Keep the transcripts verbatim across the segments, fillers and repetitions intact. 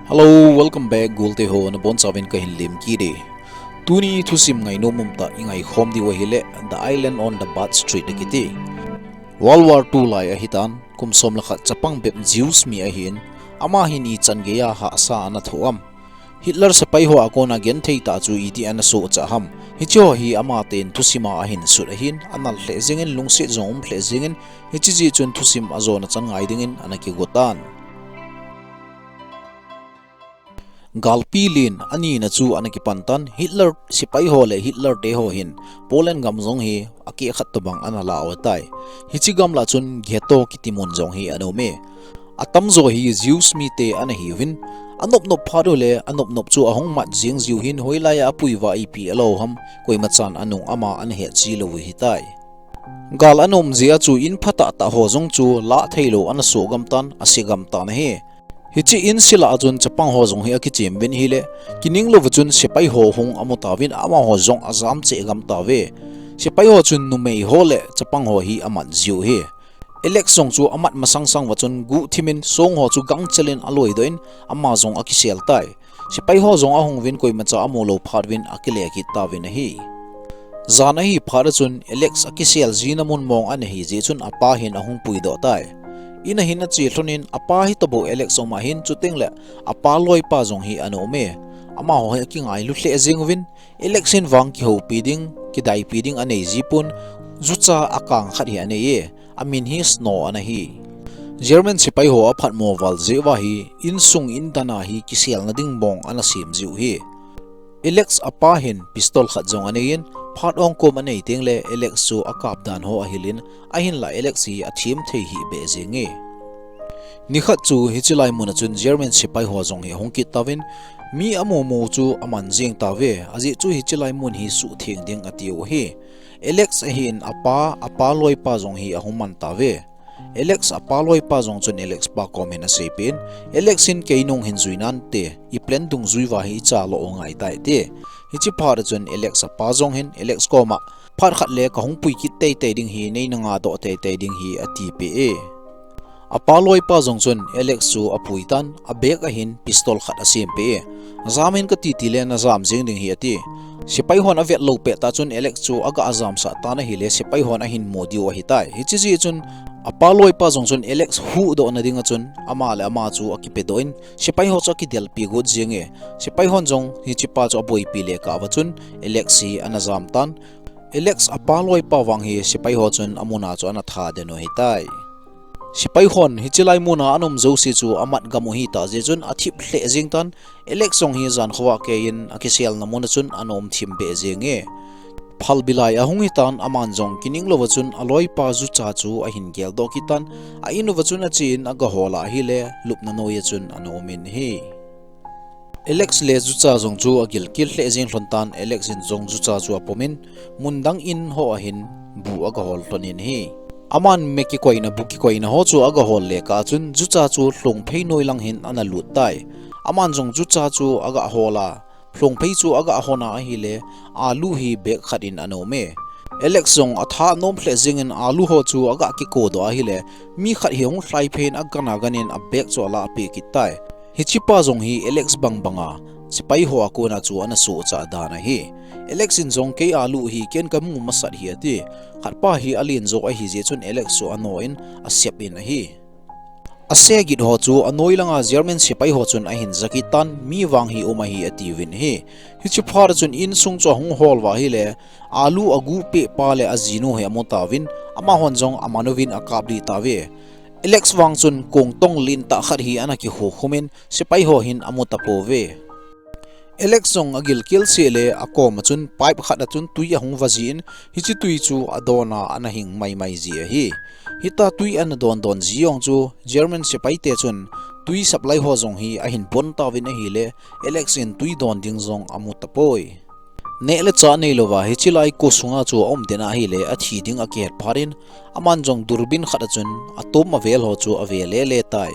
Hello, welcome back, golte ho, nabonchauvin kahin lemkit e. Tuni thusim ngainom umtah ingaikhom diu ahile, The Island on the Bad Street akiti. World War Two lai ahitan, kum som le khat chapang bep Jews mi ahin, ama hin ichan geiya hahsa ana thoh am? Hitler sepai ho a kona genthei tah chu iti ana sohcha ham? Hiche ho hi amaten thusima ahin sut ahin, anal lheh jengin, lungset jong um lheh jengin, hiche jeh chun thusim ajona chan ngai dingin ana kigo tan. Galpi len anina chu ana kipan tan, Hitler sepai ho le Hitler te ho hin Poland gam jong hi akeh khat tobang ana la u ahitai. Hiche gamlah chun ghetto kiti mun jong hi ana um e. Atamjo hi Jews mite ana hiuvin, anop nop phat u le anop nop chu ahung mat jeng jiu hin, hoilaiya apui uva ipi alou ham, koimachan anung ama ana hetji lou u ahitai. Gal ana um jeh a chu in phatah tah ho jong chu lah theilou ana soh gam tan, ase gam tan ahi. Hiche in se lah a chun chapang ho jong hi akichem uvin ahile, kining louva chun sepai ho hung amu tauvin, amaho jong ajam cheh gam tauve. Sepai ho chun numei ho le chapang ho hi amat jiu ahi. Alex jong chu amat masang sang uva chun guhthimin song ho chu gangchel in aloidoh in, ama jong akisel tai. Sepai ho jong ahung uvin, koimacha amu lou phat uvin akile kit tauvin ahi. Jan ahi phat a chun Alex akisel jina mun mong ana hi jeh chun apa hin ahung puidoh tai. In a hin ache lhonin, apa hi tabou Alex um ahin, chuteng le apa loipa jong hi ana um e. Amaho hi akingailu lheh jeng uvin, Alex hin vang kihoupi ding, kidaipi ding anei jipon, jucha akang khat hi anei e. Amin hi Snow ana hi. German sepai ho aphatmo val jeh uva hi, insung indan a hi kiselna ding mong ana sem jiu ahi. Alex apa hin pistol khat jong anei in, phat ong kom anei teng le Alex chu akap dan ho ahil in, ahinlah Alex hi athem thei hih beh jeng e. Nikhat chu hiche lai mun a chun German sepai ho jong hi ahung kit tauvin, mi amu mu chu aman jeng tauve, ajeh chu hiche lai mun hi suhtheng ding atiu ahi. Alex ahin apa, apa loipa jong hi ahung man tauve. Alex apa loipa jong chun Alex pa kom hin aseipeh in, Alex hin kei nung hin jui nante, i plan dungjui uva hi icha lou u ngai tai ati. Hiche phat a chun Alex apa jong hin Alex koma, phat khat le kahung pui kit teitei ding ahi, nei na ngadoh teitei ding ahi atipeh e. Apa loipa jong chun Alex chu apui tan, a bag a hin pistol khat asempeh e. Jam in kati tile najam jeng ding ahi ati. Sepai hon avet lou pettah chun Alex chu aga jamsah tan ahile, sepai hon ahin mu diu ahitai. Hiche jeh chun apa loipa jong chun Alex huhdoh na ding a chun ama le ama chu akipedoh in, sepai ho chu akidelpi got jeng e. Sepai hon jong hichepa chu aboipi lekah uva chun Alex hi ana jam tan. Alex apa loipa vang hi sepai ho chun amun a chu ana tha den u ahitai. Sepai hon hiche lai mun a ana um jouse chu amat gam u ahitah jeh chun athip lheh jeng tan, Alex jong hi jan khovah kei in akiselna mun a chun ana um thim beh jeng e. Phalbi lai ahung hitan, aman jong kining louva chun aloipa jucha chu ahin geldoh kit tan, a in uva chun ache in agahol a ahile, lupna noi a chun ana um in ahi. Alex le jucha jong chu agilkel lheh jeng lhon tan, Alex in jong jucha chu apom in, mun dang in ho a hin bu agahol lhon in ahi. Aman me kikoina, bu kikoina ho chu agahol lekah a chun jucha chu lhongphei noi lang hin ana lut tai. Aman jong jucha chu agahol a, lhongphei chu agahon a ahile, alu hi bag khat in ana um e. Alex jong atha nom lheh jeng in alu ho chu aga kikodoh ahile, mi khat hi ahung lhaiphei in agan agan in a bag chu alahpeh kit tai. Hichepa jong hi Alex bang banga sepai ho a kona chu ana sohcha dan ahi. Alex in jong kei alu hi ken kamu masat ahi ati. Khatpa hi alen jo ahi jeh chun Alex chu ano in asep in ahi. Ase git ho chu anoi langa German sepai ho chun ahin ja kit tan, mi vang hi um ahi atiuvin ahi. Hiche phat a chun insung chu ahung hol uva ahile, alu aguhpeh pa le ajinu hi amu tauvin, amahon jong aman uvin akap lih tauve. Alex vang chun kongtong lentah khat hi ana kikhukhum in, sepai ho hin amu tapouve. Alex jong agilkel seh le akom a chun pipe khat a chun tui ahung vaji in, hiche tui chu adon a ana hing maimai ji ahi. Hitia tui ana don don ji jong chu German sepaite chun tui supply ho jong hi ahin bon tauvin ahile, Alex in tui don ding jong amu tapoi. Neh le chah neilouva hiche lai kho sunga chu aum den ahile, athi ding akihet phat in, aman jong durbin khat a chun atom avel ho chu ave lele tai.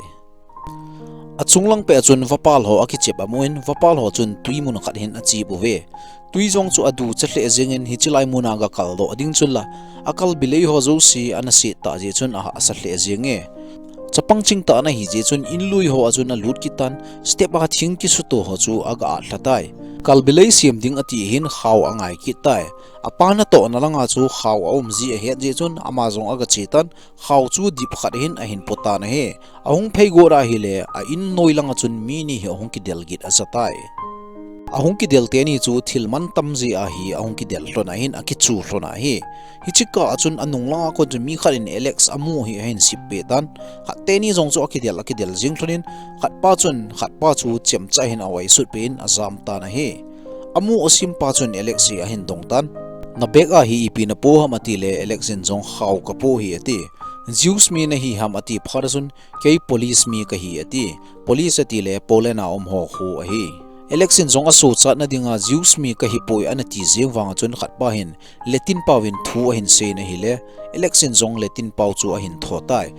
Achung lang peh a chun vapal ho akichep amu in, vapal ho chun tui mun khat hin achep uve. Tui jong chu aducha lheh jeng in, hiche lai mun a aga kaldoh ding chun la, akalbi lei ho jouse ana set tah jeh chun ahahsa lheh jeng e. Chapang chingtah ana hi jeh chun in lui ho a chun alut kit tan, step a thing kisuto ho chu aga atlha tai. Kalbilei sem ding ati hin khao angai kit tai. Apa natohna langa chu khao aum ji ahet jeh chun ama jong aga che tan, khao chu dip khat hin ahin po tan ahi. Ahung phei got ahile, a in noi langa chun mi ni hi ahung kidel git aja tai. Ahung kidel teni chu thil mantam jeh ahi, ahung kidel lhon ahin akichu lhon ahi. Hiche kah a chun anung langa kon chun mi khat in Alex amu hi ahin sip peh tan. Khat teni jong chu akidel, akidel jing lhon in, khat pa chun, khat pa chu chemcha hin a-oi sut peh in ajam tan ahi. Amu asim pa chun Alex hi ahin dong tan. Na bag a hi ipi napo ham ati le, Alex in jong khao kapo hi ati. Jews mi nahi ham ati phat a chun, kei police mi kahi ati. Police ati le, Poland a um ho khu ahi. Alex in jong asochatna dinga Jews mi kahipoi ana ti jeng vang a chun khat pa hin Latin pao in thu ahin sei in ahile, Alex in jong Latin pao chu ahin tho tai.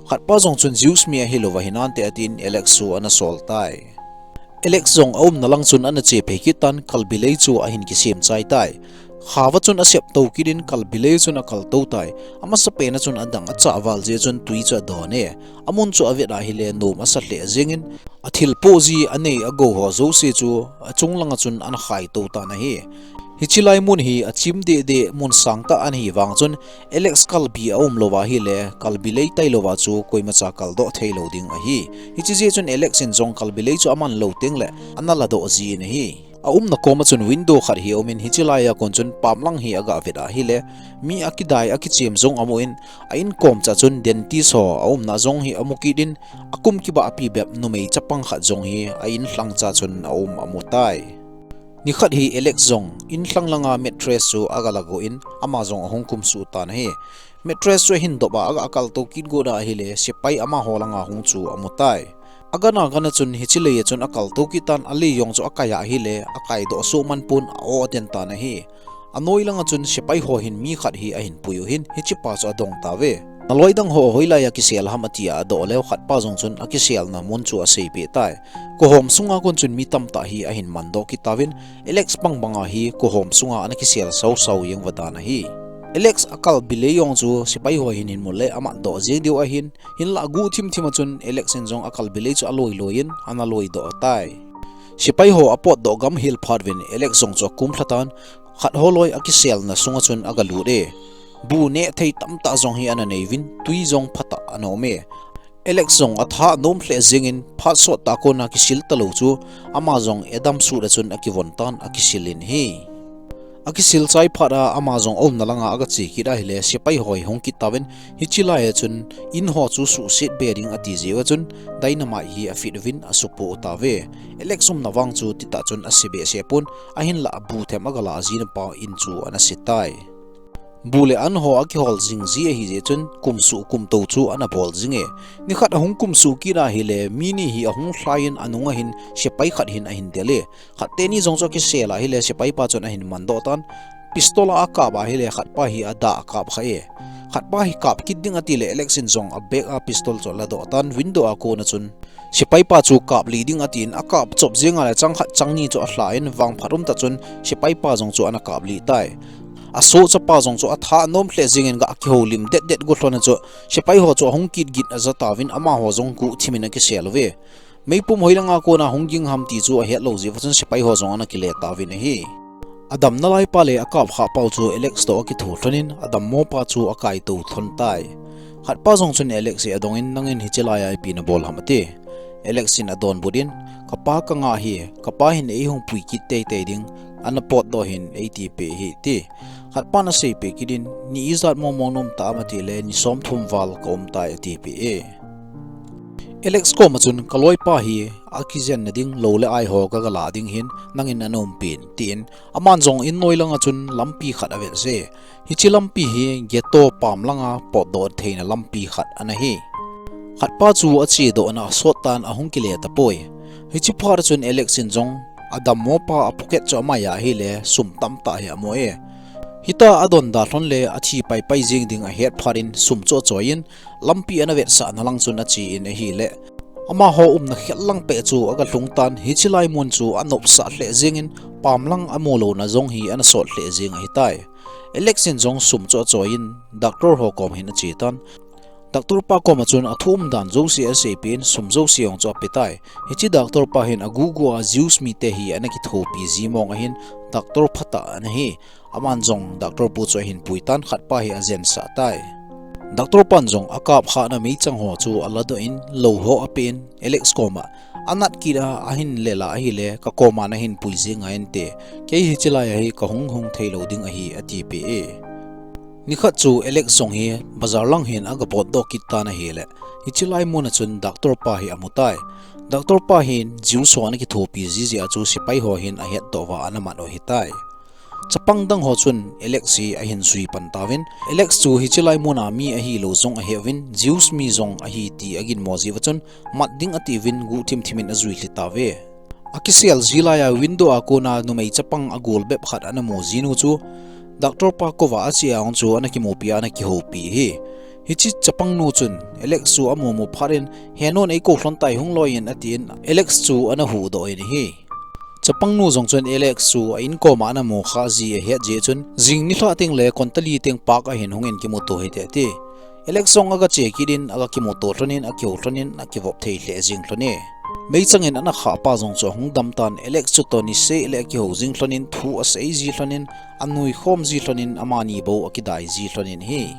Khat pa jong chun Jews mi ahi louva hinante atin Alex chu ana sol tai. Alex jong aumna lang chun ana che phei kit tan, kalbilei chu ahin kisem chai tai. Khao a chun asep to kit in kalbilei chun akal to tai. Amasapen a chun adang achah val jeh chun tui chu adon e. Amun chu avet ahile nom asa lheh jeng in, athil poh ji anei agou ho jouse chu achung langa chun ana khai to tan ahi. Hiche lai mun hi achim deh deh mun sangtah ana hi vang chun Alex kalbi aum louva ahile, kalbilei tai louva chu koimacha kaldoh thei lou ding ahi. Hiche jeh chun Alex in jong kalbilei chu aman lou teng le ana ladoh ji in ahi. Aumna kom a chun window khat hi aum in hiche lai a kon chun pamlang hi aga vet ahile, mi akidai akichem jong amu in, a in kom cha chun dentist ho aumna jong hi amu kit in, akum kibahpi bep numei chapang khat jong hi a in lhang cha chun aum amu tai. Nikhat hi Alex jong in lhang langa mattress chu aga lago in ama jong ahung kumsuh tan ahi. Mattress chu ahin dop a aga kal to kit got ahile sepai amaho langa hung chu amu tai. Agan agan a chun hiche lei a chun akal to kit tan, alei jong chu akai ahile akai doh soh man pon a-o aden tan ahi. Anoi langa chun sepai ho hin mi khat hi ahin pui u hin hiche pa chu adong tauve. Naloi dang ho hoilai a kisel ham ati a adoh leu khat pa jong chun akiselna mun chu aseipeh tai. Kohom sunga kon chun mi tamtah hi ahin mandoh kit tauvin, Alex bang banga hi kohom sunga ana kisel sau sau jeng uva dan ahi. Alex akalbilei jong chu sepai ho hin hin mu le amandoh jeng diu ahin, hinlah aguh thim thim a chun Alex in jong akalbilei chu aloi loi in ana loidoh tai. Sepai ho apotdoh gam hel phat uvin Alex jong chu akum lha tan, khat ho loi akiselna sunga chun aga lut e. Bu neh thei tamtah jong hi ana nei uvin, tui jong phatah ana um e. Alex jong atha anom lheh jeng in phat sot tah a kona kisil talou chu ama jong adam sut a chun akivon tan akisil in ahi. Akisil chai phat a ama jong aumna langa aga che kit ahile sepai ho hi hung kit tauvin hiche lai a chun in ho chu suhset be ding ati jeh uva chun dynamite hi afit uvin asupoh tauve. Alex umna vang chu titah chun ase behseh pon ahinlah bu them aga lah jin apa in chu ana se tai. Bu le an ho akihol jing ji ahi jeh chun kumsuh kumtou chu ana bol jing e. Nikhat ahung kumsuh kit ahile mi ni hi ahung lhai in anung ahin sepai khat hin ahin del e. Khat teni jong chu akisel ahile sepai pa chun ahin mandoh tan. Pistol a akap ahile khat pa hi adah akap kha e. Khat pa hi kap kit ding ati le Alex in jong a bag a pistol chu aladoh tan window a kona chun sepai pa chu kap lih ding atin akap chop jeng a le chang khat chang ni chu alha in vangphat umtah chun sepai pa jong chu ana kap lih tai. Asohcha pa jong chu atha anom lheh jeng in ga kihoulim det det got lhon a chu sepai ho chu ahung kit git aja tauvin amaho jong guh thim in akisel uve. Meipum hoilanga kona hung ging ham ti chu ahet lou jeh uva chun sepai ho jong ana kile tauvin ahi. Adamna lai pa le akap khah pau chu Alex toh akitho lhon in adammo pa chu akaito lhon tai. Khat pa jong chun Alex hi adong in nangin hiche lai a ipi nabol ham ati. Alex in adonbut in kapa kangah hi, kapa hin eihung pui kit teitei ding, ana potdoh hin eiti peh hi ati. Khat pan asei peh kit in ni ijat mong mong naum tam ati le ni somthum val kaum tai ati peh e. Alex koma chun kaloipa hi akijenna ding lou le ai ho kaga lah ding hin nangin ana umpi in tin aman jong in noi langa chun lampi khat avet je. Hiche lampi hi ghetto pam langa potdoh theina lampi khat ana hi. Khat pa chu achedohna asot tan ahung kile tapoi. Hiche phat a chun Alex in jong adammo pa a pocket chu amai ahile sum tamtah hi amu e. Hitia adonda lhon le athi paipai jeng ding ahet phat in sum chu achoi in lampi ana vetsahna lang chun ache in ahile amaho umna khel lang peh chu aga lhung tan hiche lai mun chu anopsah lheh jeng in pam lang amu louna jong hi ana sot lheh jeng ahitai. Alex in jong sum chu achoi in doctor ho kom hin ache tan. Doctor pa koma chun athu umdan jouse aseipeh in sum jouse jong chu apetai. Hiche doctor pa hin aguhguh a Jews mite hi ana kithopi ji mong ahin, doctor phatah ana hi. Aman jong doctor pu chu ahin puitan, khatpa hi ajensah tai. Doctor pan jong akap khahna meichang ho chu aladoh in lou ho apen, Alex koma anat kit a, ahin lel a ahile, kakoma nahin pui jeng ngai inte, kei hiche lai a hi kahung hung theilou ding ahi, atipeh e. Nikhat chu Alex jong hi bazar lang hin agapotdoh kit tan ahile, hiche lai mun a chun doctor pa hi amutai. Doctor pa hin Jews ho ana kithopi ji jeh a chu sepai ho hin ahetdoh uva ana man u ahitai. Chapang dang ho chun Alex hi ahin jui pan tauvin, Alex chu hiche lai mun a mi ahilou jong ahe uvin, Jews mi jong ahi ti aginmo jeh uva chun mat ding atiuvin guhthim thim in ajui lhi tauve. Akisel ji lai a window a kona numei chapang agol bep khat ana mu jinu chu doctor pa koma ache a jong chu ana kimupi a ana kihoupi ahi. Hiche chapang nu chun Alex chu amu mu phat in, "Henon, eikou lhon tai, hung loi in," atin Alex chu ana huhdoh in ahi. Chapang nu jong chun Alex chu a in koma ana mu khah ji ahet jeh chun, jing nilhah teng le kontali teng park a hin hung in kimuto hite ati. Alex jong agache kit in, agakimuto lhon in, akihou lhon in, akivop thei lheh jeng lhon e. Meichang in ana khah pa jong chu ahung dam tan, Alex chu toh niseh le akihou jing lhon in, thu asei ji lhon in, anuikhom ji lhon in, amani bou akidai ji lhon in ahi.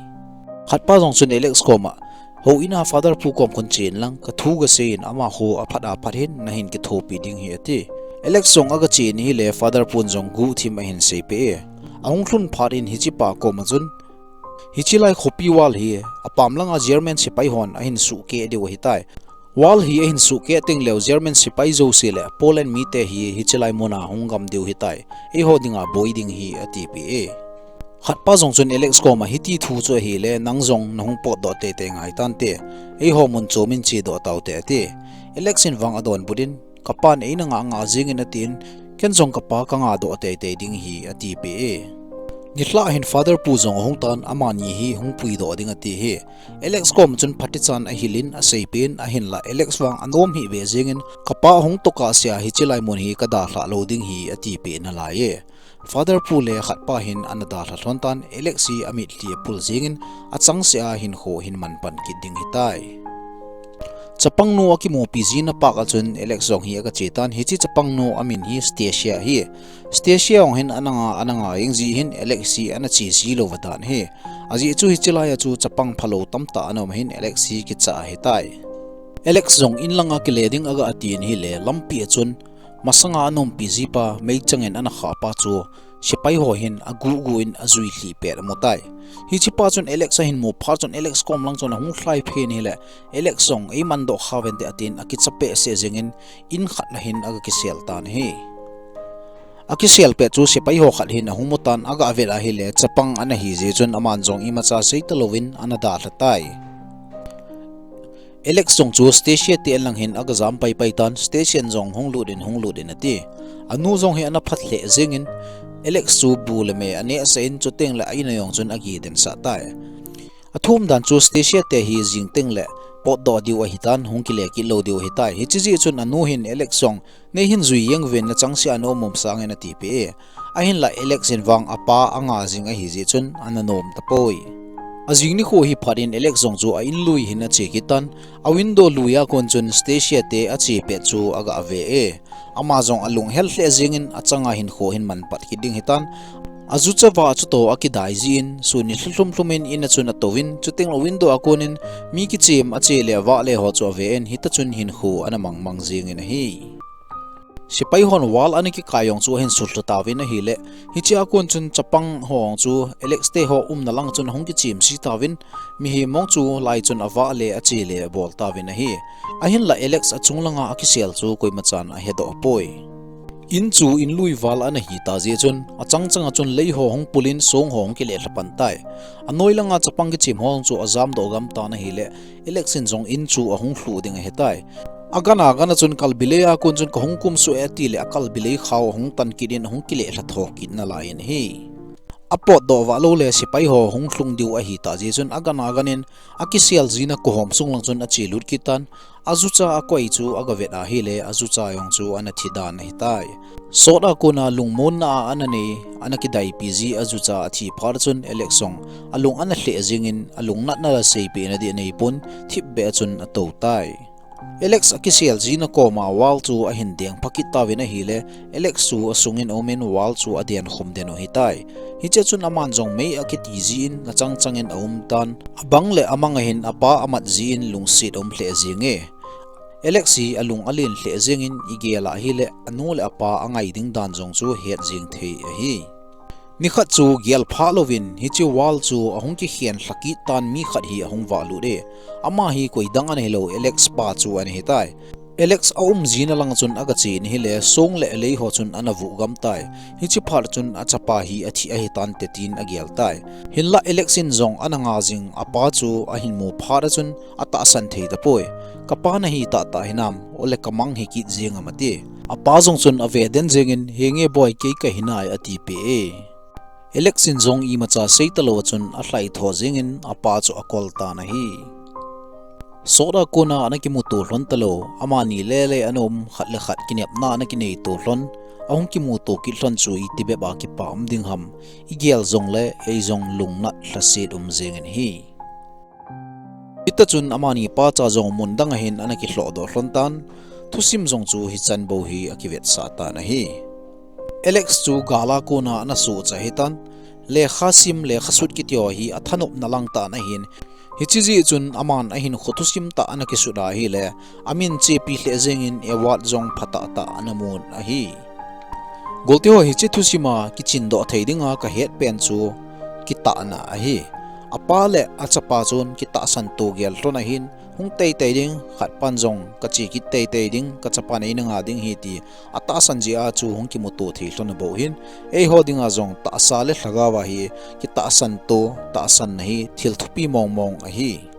Khatpa jong chun Alex koma, "Houin a Father pu kom khun chen lang, kathu gasei in, amaho aphat aphat hin nahin kithopi ding ahi," ati. Alex jong agache in ahile, Father pun jong guhthim ahin seipeh e. Ahung lhun phat in hiche pa koma chun, "Hiche lai khopi wall hi apam lang a German sepai hon ahin suhkeh diu ahitai. Wall hi ahin suhkeh teng leu German sepai jouse le Poland mite hi hiche lai mun a hung gam diu ahitai. Eiho dinga boi ding ahi," atipeh e. Khatpa jong chun Alex koma, "Hiti thu chu ahile, nang jong nahung potdoh teitei ngai tante, eiho mun chom in chedoh taute," ati. Alex in vang adonbut in, "Kapan eina ngah ngah jeng in," atin, "Ken jong kapa kangahdoh teitei ding ahi," atipeh e. Nilhah hin Father pu jong ahung tan, amani hi hung puidoh ding ati ahi. Alex koma chun phatichan ahil in aseipeh in, ahinlah Alex vang anom hih beh jeng in, "Kapa ahung tokah sea hiche lai mun hi kadalhah lou ding ahi," atipeh nalai e. Father pu le khatpa hin ana dalha lhon tan, Alex hi amitlhi apul jeng in, achangseh a hinkho ahin manpan kit ding ahitai. Chapang nu akimupi jina park a chun Alex jong hi agache tan, hiche chapang nu amin hi Stacia ahi. Stacia jong hin ana nga, ana nga jeng jeh hin Alex hi ana che ji lou va dan ahi. Ajeh chu hiche lai a chu chapang phalou tamtah ana um ahin Alex hi kicha ahitai. Alex jong in lang a kile ding aga ati in ahile, lampi a chun masanga ana umpi jipa, meichang in ana khah pa chu sepai ho hin aguhguh in ajui lhih pet amutai. Hiche pa chun Alex ahin mu phat chun Alex kom lang chun ahung lhai phen ahile, Alex jong, "Eimandoh kha uvinte," atin akicha behseh jeng in, in khat a hin aga kisel tan ahi. Akisel pet chu sepai ho khat hin ahung mu tan, aga vet ahile chapang ana hi jeh chun aman jong imacha sei talou in ana dalha tai. Alex jong chu Stacia te in lang hin aga jam paipai tan, Stacia in jong, "Hung lut in, hung lut in," ati. Anu jong hi ana phat lheh jeng in, Alex chu bu le me anehsah in, chuteng le a in a jong chun agidensah tai. Athum dan chu Stacia te hi jing teng le potdoh diu ahitan, hung kile kit lou diu ahitai. Hiche jeh chun anu hin Alex jong, "Neihin jui jeng uvin, nachangseh a na um um sangin," atipeh e. Ahinlah Alex in vang apa anga jing ahi jeh chun ana nom tapoi. Ajing nikho hi phat in Alex jong chu a in lui hin ache kit tan, a window lui a kon chun Stacia te ache pet chu aga ve e. Ama jong alunghel lheh jeng in achanga hinkho ahin manpat kit ding ahitan. Aju chava chu toh akidai jin, sun ni lhum lhum in in a chun atouvin, chuteng le window a kon in mi kichem ache le avah le ho chu ave in, hita chun hinkho ana mangmang jeng in ahi. Sepai hon wall ana kikai jong chu ahin sutlha tauvin ahile, hiche a kon chun chapang ho jong chu Alex te ho umna lang chun ahung kichem ji tauvin, mihem mong chu lai chun avah le ache le abol tauvin ahi. Ahinlah Alex achung langa akisel chu koima chan ahedoh poi. In chu in lui val ana hita jeh chun, achang changa chun lei ho hung pulin song ho hung kilelha pan tai. Anoi langa chapang kichem ho chu ajamdoh gam tan ahile, Alex in jong in chu ahung lhuh ding ahitai. Agana gana chun kalbilei a kon chun kahung kumsuh e atile, akalbilei khao ahung tan kit in ahung kilelha tho kit nalai in ahi. Apotdoh vah lou le sepai ho hung lhung diu ahi tah jeh chun agan agan in akisel jina kohom sung lang chun ache lut kit tan, ajucha akoi chu aga vet ahile ajucha jong chu ana thi dan ahitai. Sot a kona lungmonna a ana nei, ana kidaipi ji ajucha athi phat chun Alex jong alung ana lheh jeng in alungnatna la seipeh na ding anei pon thipbeh a chun atou tai. Alex akisel jina koma wall chu ahin deng pha kit tauvin ahile, Alex chu asung in aum in wall chu aden khum den u ahitai. Hiche chun aman jong mei akiti ji in nachang chang in aum tan, abang le amang ahin apa amat ji in lungset aum lheh jenge. Alex hi alung alen lheh jeng in igel ahile anu le apa angai ding dan jong chu het jeng thei ahi. Nikhat chu gel phah louvin hiche wall chu ahung kikhen lha kit tan mi khat hi ahung vah lut e. Ama hi koi dang ana hilou, Alex pa chu ana hitai. Alex aum jina lang chun aga che in ahile, song le lei ho chun ana vuh gam tai. Hiche phat chun achapa hi athi ahi tante tin agel tai. Hinlah Alex in jong ana nga jing apa chu ahin mu phat a chun atahsan thei tapoi. Kapa nahi tahtah hinam, ole kamang hi kit jeng am ati. Apa jong chun ave den jeng in, henge boi, kei kahi nai, atipeh e. Alex in jong imacha sei talou a chun alhai tho jeng in apa chu akol tan ahi. Sot a kona ana kimuto lhon talou, amani lele ana um, khat le khat kinepna ana kinei to lhon, ahung kimuto kit lhon chu iti bep a kipa um ding ham, igel jongle ei jong lungnat lhaset um jeng in ahi. Hita chun amani pacha jong mun dang ahin ana kilhohdoh lhon tan, thusim jong chu hichan bou hi akivetsah tan ahi. Alex chu gal a kona ana sohcha ahitan, lekha sim, lekha sut kiti ho hi athanopna lang tah ana hin, hiche jeh chun aman ahinkho thusim tah ana kisut ahile, amin chepi lheh jeng in award jong phatah tah ana mun ahi. Golte ho, hiche thusim a kichindoh thei dinga kahet pen chu kitahna ahi. Apa le achapa chun kitahsan to gel lhon ahin, hung teitei ding, khat pan jong kache kit teitei ding, kachapan eina nga ding ahi ti atahsan jeh a chu hung kimuto thei lhon abou hin, eiho dinga jong tahsa le lhagao a hi kitahsan to, tahsanna hi thil thupi mong mong ahi.